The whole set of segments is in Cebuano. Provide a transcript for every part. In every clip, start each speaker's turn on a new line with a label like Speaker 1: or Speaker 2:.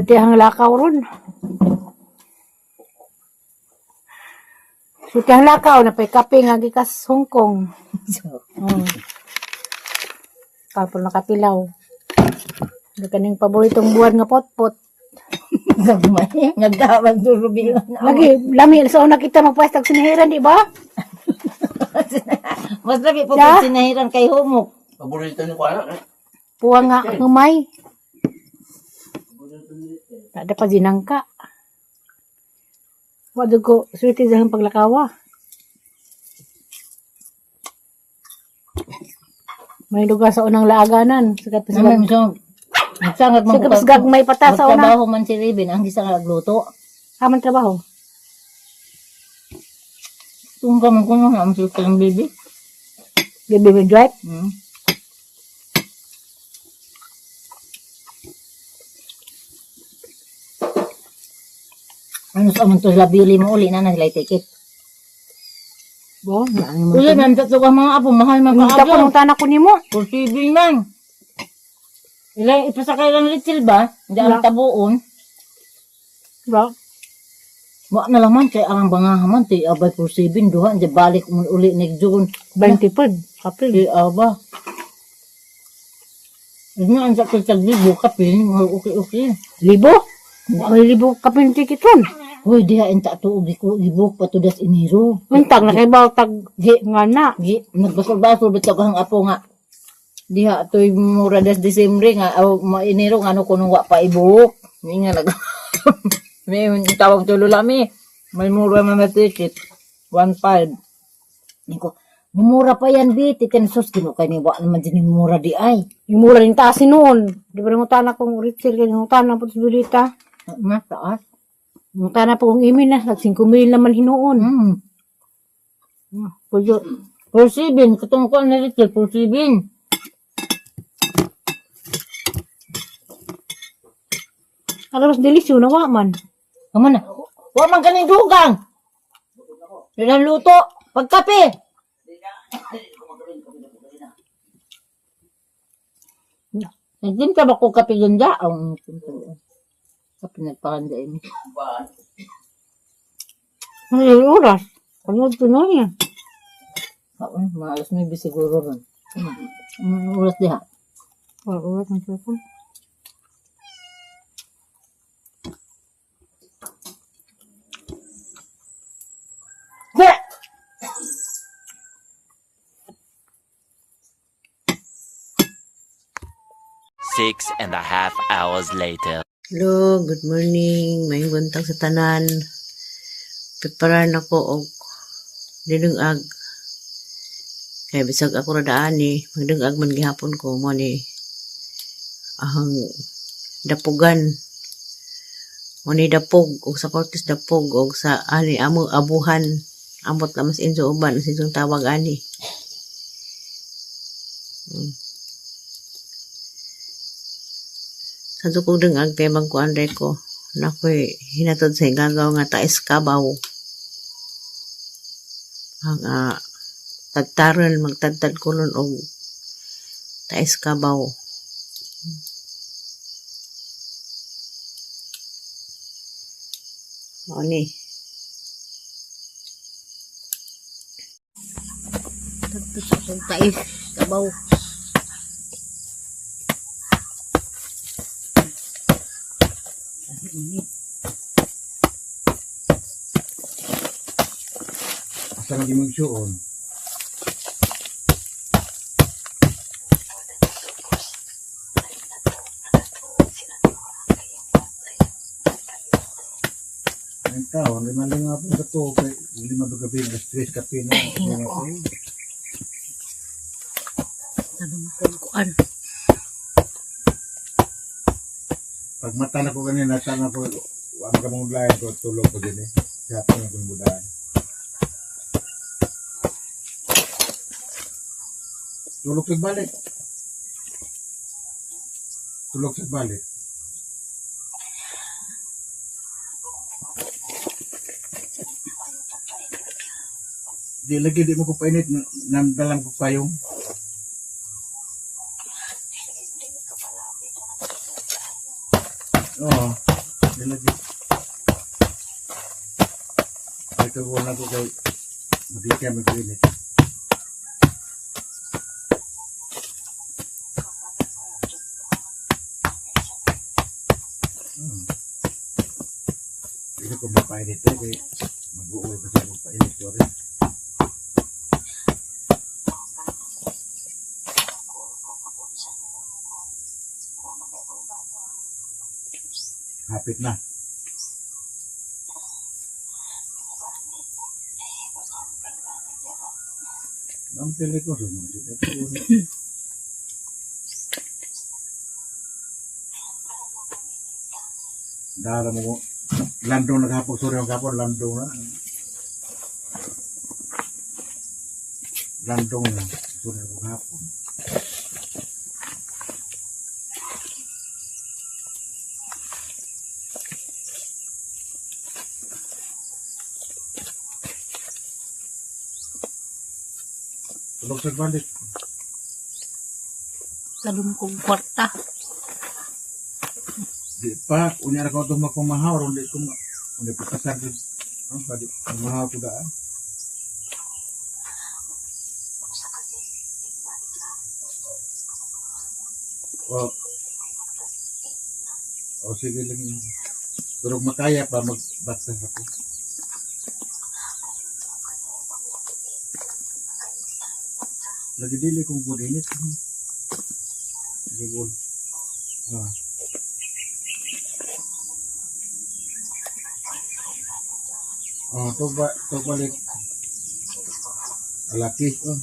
Speaker 1: Swerte ang lakaw ron. Swerte ang lakaw na pay kape nga gikas Hong Kong. Kapol nakapilaw. Ano kaning paboritong buwan nga potpot.
Speaker 2: Gagmay. Nagdawag durubi.
Speaker 1: Lagi, lami sa una kita magpwesta og sinahiran, di ba?
Speaker 2: Mas lagi po
Speaker 1: Siya?
Speaker 2: pag sinahiran kay humok.
Speaker 3: Paborito ni Kuya. Eh.
Speaker 1: Puwa nga humay. Ada pa ginangka. Wado ko, swerte sa akong paglakawa. May lugar sa unang laaganan. Sa
Speaker 2: Naman
Speaker 1: kapis
Speaker 2: so, nagsangat man
Speaker 1: sa kapis may pata sa una.
Speaker 2: Magtrabaho man si Ribin, ang gisa nga agluto.
Speaker 1: Haman trabaho.
Speaker 2: Tungka man kuno ang sila ng bibi.
Speaker 1: Baby will drive.
Speaker 2: Ano sa amon to labili mo uli na naglay ticket.
Speaker 1: Bo, naang
Speaker 2: Uli man tatlo ka mga apo, mahal man
Speaker 1: Ang
Speaker 2: ka
Speaker 1: ko nung tanak ko nimo.
Speaker 2: Posible man. Ilang ipasakay lang little ba? Hindi ang
Speaker 1: Wala.
Speaker 2: tabuon.
Speaker 1: Ba?
Speaker 2: Wa na lang man kay ang bangahaman ti abay posible duha di balik mo uli ni June.
Speaker 1: 20 pod. Kapil.
Speaker 2: Di aba. Hindi ang sakit sa libo kapil, okay okay.
Speaker 1: Libo? May libo kapil ticket ron.
Speaker 2: Hoy, diha inta to ugi ko gibuk pa to das Enero.
Speaker 1: Untag na kay tag
Speaker 2: Gi
Speaker 1: nga na.
Speaker 2: gi nagbasol-basol bitaw ang apo nga. Diha toy mura das Disyembre nga aw ma Enero nga ano kuno wa pa ibuok. Ni nga nag May tawag to lula mi. May mura man na ticket. 1.5. Niko, mura pa yan bi, titin sus kinu kay ni wa naman din mura di ay.
Speaker 1: Yung mura rin taas noon. Di ba nang utana kong Richard, kaya nang utana po sa Julita.
Speaker 2: Na taas.
Speaker 1: Nang utana po kong imin na, nag 5 mil naman hinuon. Puyo.
Speaker 2: 4.7, katong ko na retail, 4.7.
Speaker 1: Alam mas delisyo, nawa man.
Speaker 2: Amo na. Wa man kaning dugang. Ilang luto, pagkape. Nagdin ka ba ko kape ganda? Ang kape nagpakanda ini.
Speaker 1: Ano yung oras? Ano ito na niya?
Speaker 2: Oo, mga alas 9 siguro ron. Ano oras diha?
Speaker 1: Wala oras ng cellphone.
Speaker 2: Be!
Speaker 4: 6.5 hours later.
Speaker 5: Hello, good morning. May buntag sa tanan. Preparar na ko og dinungag. Kay bisag ako ra daani, magdungag man gihapon ko mo ni ang dapugan. Mo ni dapog og sa Cortes dapog og sa ani amo abuhan. Amot na mas inso uban sa inyong tawag ani. Sa kong dungag kay magkuan re ko. Nakoy hinatod sa igagaw nga tais kabaw. Ang tadtaron magtadtad ko nun og tais kabaw. Mao ni.
Speaker 2: Tagto sa kong tais, kabaw.
Speaker 3: Asa lagi magsuon? Ang tao, ang lima lang nga po sa to, kay lima ba gabi, alas 3 kape na.
Speaker 2: Tanong ko kuan.
Speaker 3: Pag mata na ko kanina, sana ko, ang kamong lain ko, tulog ko din eh. Siya pa na kong budahan. Tulog sa balik. Tulog sa balik. Di lagi di mo ko painit, nandalam ko payong. Oo. Lagi. Ito ko na ko kay maglikay mag-init. Ito ko mapainit eh, kay mag-uul kasi magpainit ko rin. Hapit na. Ang pili ko sumunod. Dara mo landong naghapon, sorry ang kapon, landong na. Landong na, sorry ang hapon. Tulog sa balik.
Speaker 1: Talong kong kwarta.
Speaker 3: Di pa, unya na ko itong makumahaw, ron di ko ma... Hindi pa kasar ko. Ah, bali, mahaw ko daan. O, o sige lang yun. Pero kung makaya pa, magbatas ako. Lagi dili kong kuninit. Sige, gul. Ah. Oh, to ba to balik. Alaki. Oh.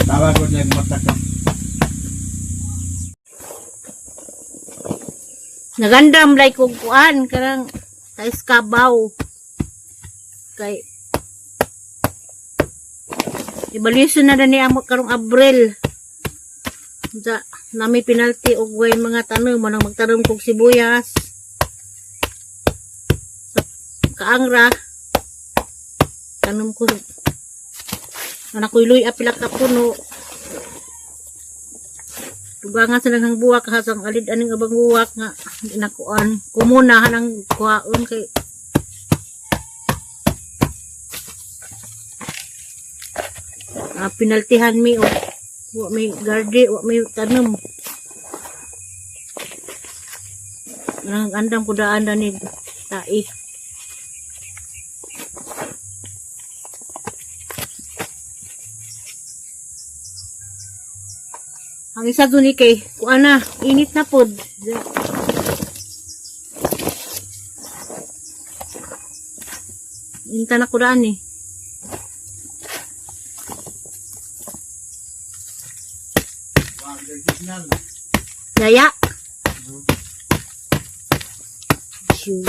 Speaker 3: Tawag ko niya mata ka.
Speaker 1: Nagandam like kog kuan karang tais kabaw. Kay Ibalison na ni amo karong Abril. Unsa nami penalty og way mga tanom mo nang magtanom kog sibuyas. Sa kaangra. Tanom ko anak ko iluy apila ka puno. Dugangan sa naghang buwak ha sang alid aning abang buwak nga inakuan. Kumunahan ang kuhaon kay penaltihan mi o wa may garde, wa may tanom. Nang andam ko daan na ni tai. Ang isa dun ni kay kuan na, init na pod. Inta na ko daan eh. Yaya. Shoot.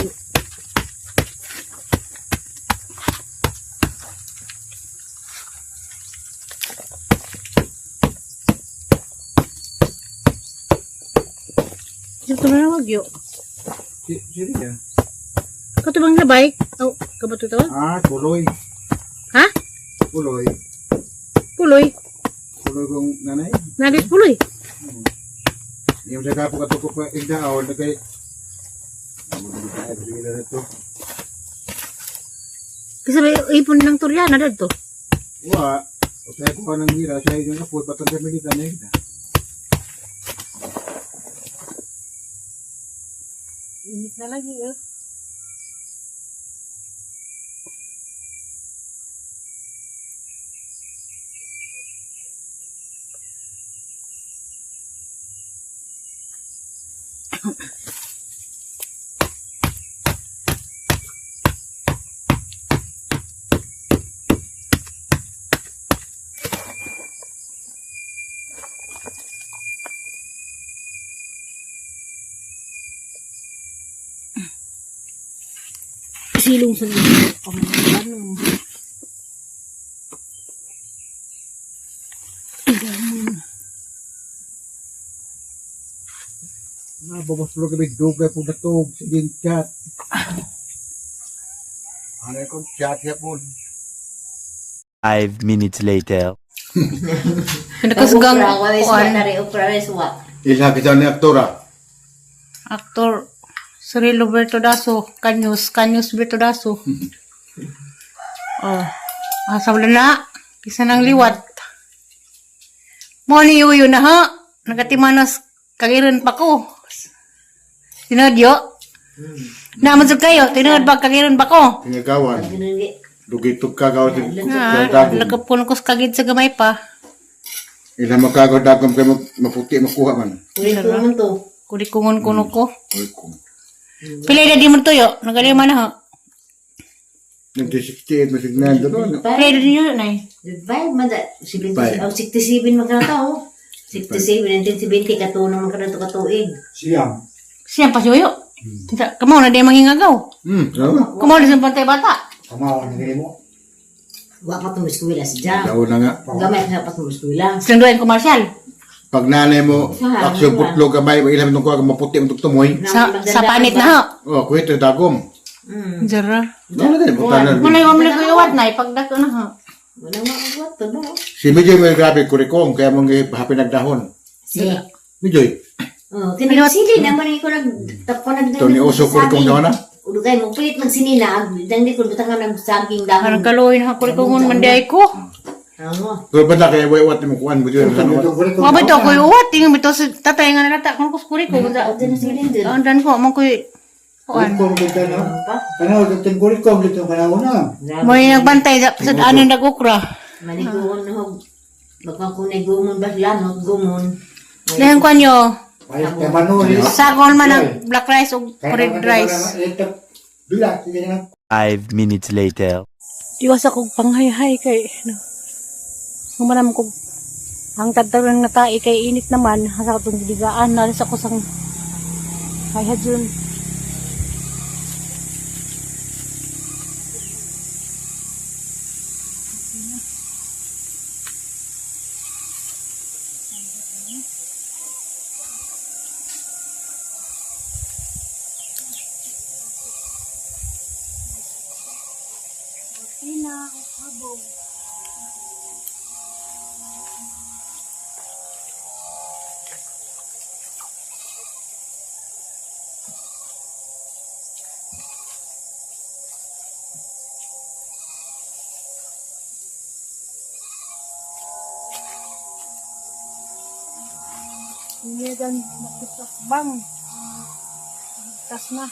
Speaker 1: Ito na wag yo.
Speaker 3: Sino yan?
Speaker 1: Kato bang nabay? Oh, kabato to?
Speaker 3: Ah, kuloy.
Speaker 1: Ha?
Speaker 3: Kuloy.
Speaker 1: Puloy.
Speaker 3: Kuloy kong nanay.
Speaker 1: Nalis puloy.
Speaker 3: Yung sa kapo kato ko pa igdaon na kay Sige na ito.
Speaker 1: Kasi may ipon ng turyana dito.
Speaker 3: Wa, o sa ko nang hira sa inyo na po patang kami dito na igda.
Speaker 1: Init na lagi eh. Silong sa Ang ano.
Speaker 3: Ah, babas lo kami dugay po na to. Sige chat. Ano ko chat siya po.
Speaker 4: 5 minutes later.
Speaker 1: Pinakusgang
Speaker 4: Okra, wala suwa
Speaker 1: kuan.
Speaker 4: na rin, okra rin suwa.
Speaker 3: Ilha kita ni aktora.
Speaker 1: Aktor Cyril Roberto Daso, Kanyos, Kanyos Berto Daso. Oh. Asa wala na. Kisa nang liwat. Mo ni yuyo na ha. Nagatimanas kagiran pa ko. Tinod yo. Naman sa kayo, tinod ba kagiran pa ko?
Speaker 3: Tingagawan.
Speaker 4: Ganun gi.
Speaker 3: Dugitog ka gaw
Speaker 1: Na,
Speaker 3: dagom.
Speaker 1: nagapun ko sa kagid sa gamay pa.
Speaker 3: Ilha makagaw dagom kay maputi makuha man.
Speaker 4: Kulit ko naman to.
Speaker 1: Kulikungon kuno ko.
Speaker 3: Uy ko.
Speaker 1: Pila na di mo tuyo, nagalima na ha.
Speaker 3: 1968 masignan doon.
Speaker 1: Pila na di yun nay.
Speaker 4: Five man da, 70,
Speaker 3: Five.
Speaker 4: oh, 67 man ka na to. 67, 1970, katunong man ka na to katuig.
Speaker 3: Siyam.
Speaker 1: Siya pa siyo. Kamo na di mangingagaw.
Speaker 3: Oh.
Speaker 1: Kamo na sa pantay bata.
Speaker 4: Wa pa itong eskwela si Jam.
Speaker 3: Daw na nga.
Speaker 4: Gamay na pa itong eskwela.
Speaker 1: Silang duha yung komersyal.
Speaker 3: Pag nanay mo,
Speaker 4: Saan?
Speaker 3: aksyon putlo gamay, ilam nung kuha maputi ang tumoy.
Speaker 1: Sa panit na ha.
Speaker 3: Oh, kuwito dagom.
Speaker 1: Jara.
Speaker 3: Wala din, butanan.
Speaker 1: Muna yung amli ko iwat na, ipagdako na ha.
Speaker 4: Wala nga ang to ba?
Speaker 3: Si Mijoy may grabe kurikong, kaya mong happy nagdahon.
Speaker 4: Si.
Speaker 3: Mijoy,
Speaker 4: Oh, kinagsili naman ko nag tapko nag
Speaker 3: ito ni Oso kurikong daw na.
Speaker 4: Ulo kay mo pilit magsinina, dang di ko butang nag saging dahon.
Speaker 1: Parang kaluoy na kulikungon man di ay ko.
Speaker 4: Ano?
Speaker 3: Pero ba na kaya waiwat mo kuan mo dyan.
Speaker 1: Wa ba to ko iwat? Tingnan mo to sa tatay nga nalata kung kus kuriko.
Speaker 4: Ano na sila din?
Speaker 1: Andan ko mo koy kuan. Mo yung nagbantay sa ano nag-ukra.
Speaker 4: Maniguon hog. Magpangkunay gumon ba lamot gumon.
Speaker 1: Dahan kuan yo. Sagol man ang black rice ug red rice.
Speaker 6: 5 minutes later.
Speaker 1: Iwas ako panghayhay kay no. Humanam ko ang tagtarang na tae kay init naman sa atong gidigaan na sa kusang hayhadjun. Ina, habog. Hindi bang. Tas na.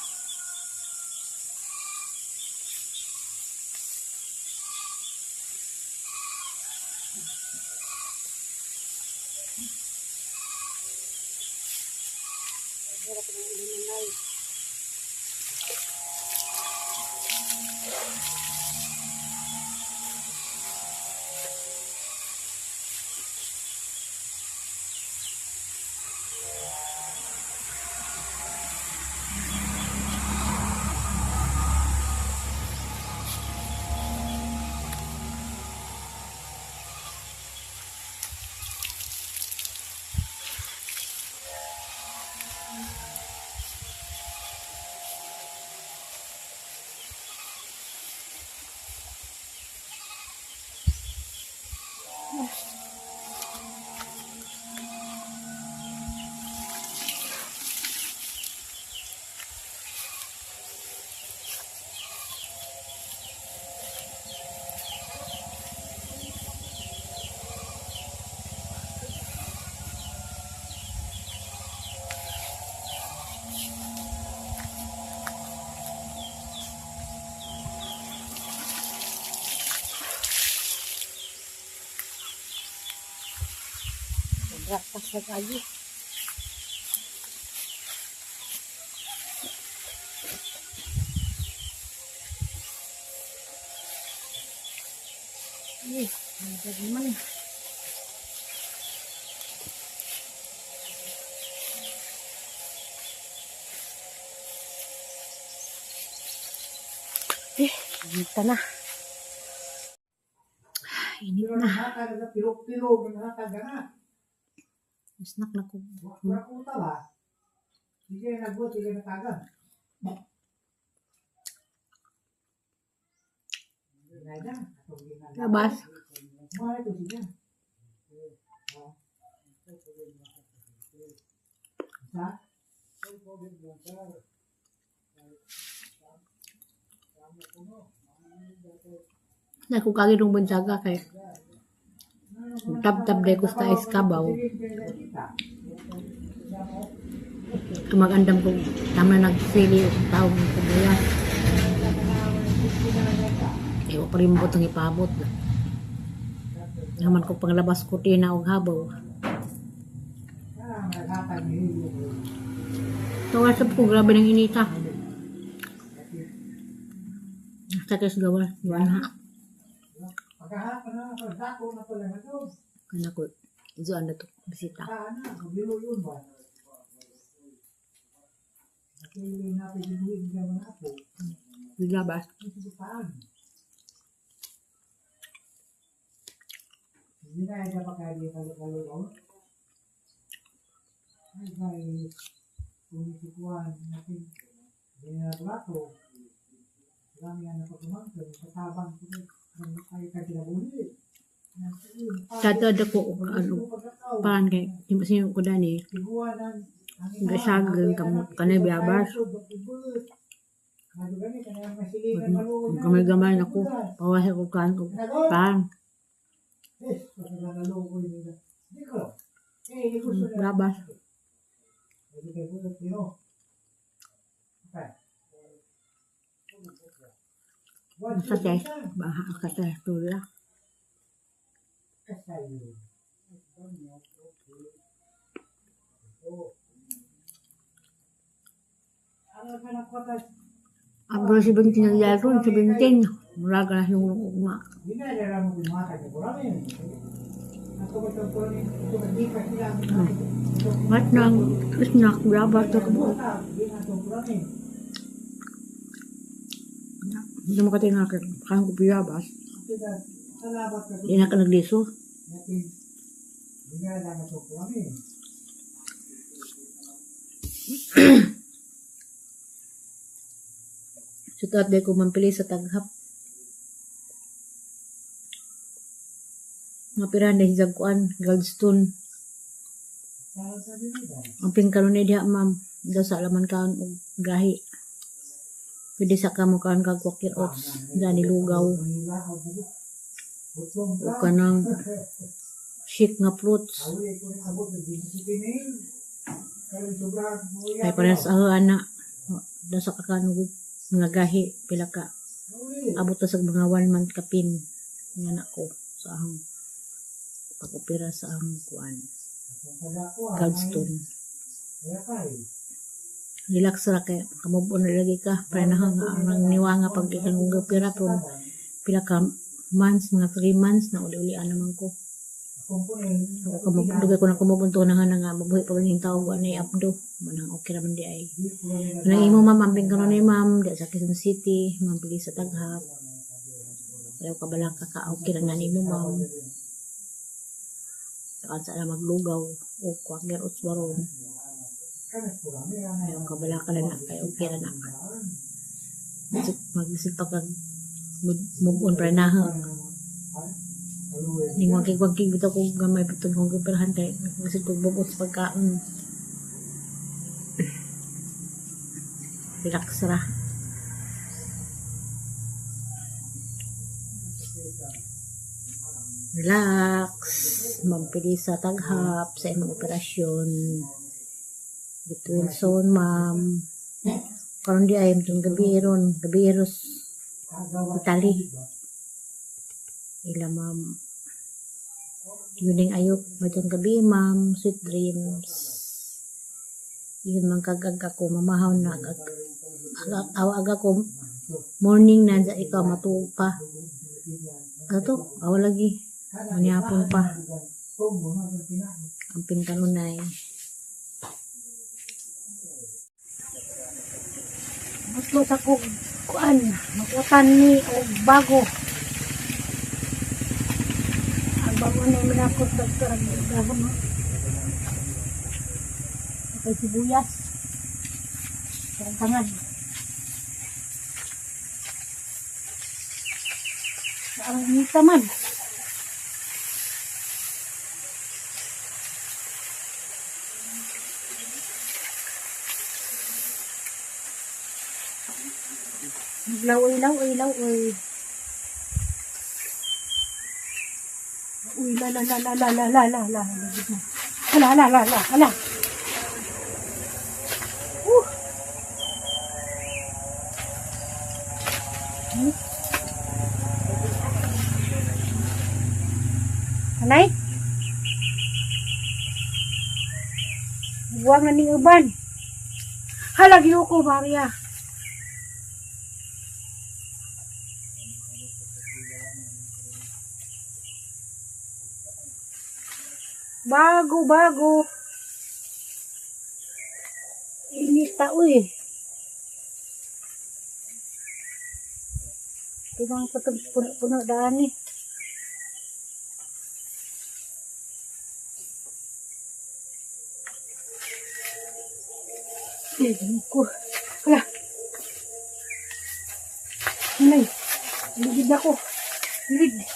Speaker 1: Rapas na tayo. Uy, ang ganda naman. Eh, init na. Init na. Snack na ko. Labas. Na kung kagi nung bunsaga kay tab-tab day ko sa is kabaw. Tumagandam ko tama na nagsili og taong kubuyas. Iwa pa rin mo itong ipabot. Naman ko panglabas ko tina og habaw. Tawa sa ko, grabe ng inita. Sa kes gawa, wala. Kana ko, izo na to, bisita. Bigla ba? Tatad ako og ano, pan kay di ba ko dani. Gasagang kam kanay biyabas. Gamay-gamay na ko. Pawahe ko kan og pan. Biyabas. Sa te, baha ka te tula. Abro 17 ng yaron, 17. Mura ka na yung ugma. Mat nang snack biyabas to kabuok. Hindi mo katinga kay kan ko biyabas. Di na ka nagliso. Sukat day ko mampili sa taghap. Mapirahan dahil sa kuan, Goldstone. Ang pingkaron ni diha, ma'am. Daw sa alaman kaon og gahi. Pwede sa kamo kaon kag Quaker Oats, dani lugaw. O kanang shake nga fruits. Kay parehas aho ana. Daw sa kakan og mga gahi pila ka abot ta sa mga 1 month kapin nga na ko sa ahong pag-opera sa ahong kuan Goldstone. Relax ra kay kamove on ra lagi ka para na nga ang niwa nga pag ikan kong opera pero pila ka months, mga 3 months na uli-ulian naman ko. Ako dugay ko na kumove on to na nga mabuhi pa rin yung tao wa na abdo manang okay ra man di ay. Nang imo, ma'am, amping karon ni ma'am di sa Quezon City, ma'am pili sa Taghap. Ayaw ka bala ka ka okay ra na nimo, ma'am. Saka sa na maglugaw o Quaker Oats baron. Ayaw ka bala ka na kay okay ra na. Mag-isip pa kag move on pa na ha. Ning wagig-wagig bitaw ko gamay bitong kong gipirahan kay isip ko move on sa pagkaon. Relax ra. Relax. Mampili sa taghap sa imong operasyon. Get well soon, ma'am. Karon di ay itong gabi ron. Gabi ros Italy. Ila ma'am. Yuning ayok. Matong gabi, ma'am. Sweet dreams. Yun man kagag ako. Mamahaw na. Ag, ag, awa aga ko. Morning na dyan ikaw matuog pa. Ano to? Awa lagi. Manihapon pa. Ang pingkanunay. Gusto sa ko kuan, makutan ni og bago. Ang bago na minakot doktor ang bago no. Kay sibuyas. Ang tangad. Ang inita man. Laway, laway, laway. Uy, la la la la la la la la la. Hala, hala, hala, hala, hala. Anay? Buwang na ning uban. Hala, ko, Maria. Bago, bago. Init ta, uy. Tingnan ko ito, puno-puno daan eh. Ay, ko. Hala. Anay, ligid ako. Ligid.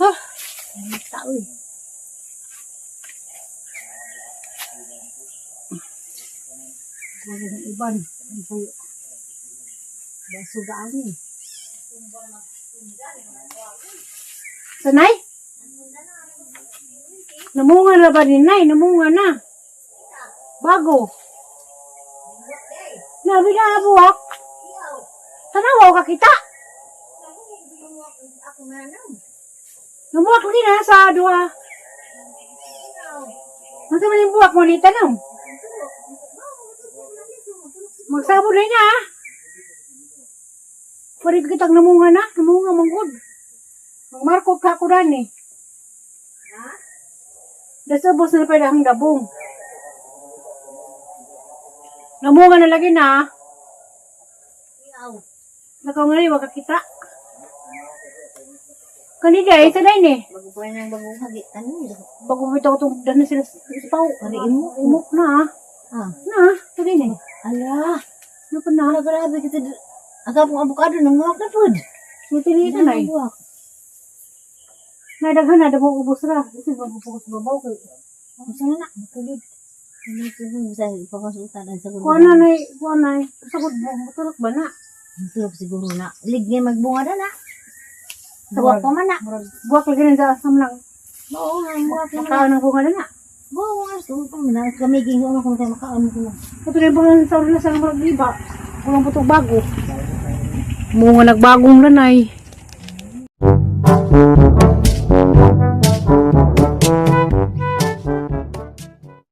Speaker 1: Ah, ang tao eh. Wala ng iban. Ang sayo. Basugaan eh. Sanay? Namunga na ba ni Nay? Namunga na. Bago. Nabi na buwak. Tanawaw ka kita. Namuwak lagi na sa duha. Masa man yung buwak mo ni tanong? Magsabot na niya ah. Pwede kitang namunga na. Namunga manggod. Magmarko ka ko rin eh. Dasabos na pwede ang dabong. Namunga na lagi na. Ah. Nakaw nga rin, wag ka kita. Kanida, isa na yun eh.
Speaker 4: Bago pa nang bagong hagi. Ano?
Speaker 1: Bago bitaw itong dana sila sa pao.
Speaker 4: Ari, imok.
Speaker 1: Imok na ah.
Speaker 4: Ah.
Speaker 1: Na ah, tuloy na eh.
Speaker 4: Ala.
Speaker 1: Ano pa na?
Speaker 4: Ala, grabe kita. Agapong abukado nanguwak na pod.
Speaker 1: Sulti na eh.
Speaker 4: Nanguwak.
Speaker 1: Nadaghan na, dabong ubos ra. Kasi mabubuko sa babaw. Kay
Speaker 4: Unsa na na? Tulid. Ano tulid sa pagkasutan ang siguro.
Speaker 1: Kuha na na eh, kuha na eh. Sagod mo, matulog ba na?
Speaker 4: Tulog siguro na. Lig nga magbunga na na. Buwak pa man na.
Speaker 1: Murag, buwak lagi na sa asam lang.
Speaker 4: Oo nga, buwak na.
Speaker 1: Makaon ng bunga na na.
Speaker 4: Buwak nga, suot pa man na. Kamiging ko kung tayo makaon ko na.
Speaker 1: Ito na yung bunga sa na sa murag iba. Kulang putong bago. Munga nagbagong lanay.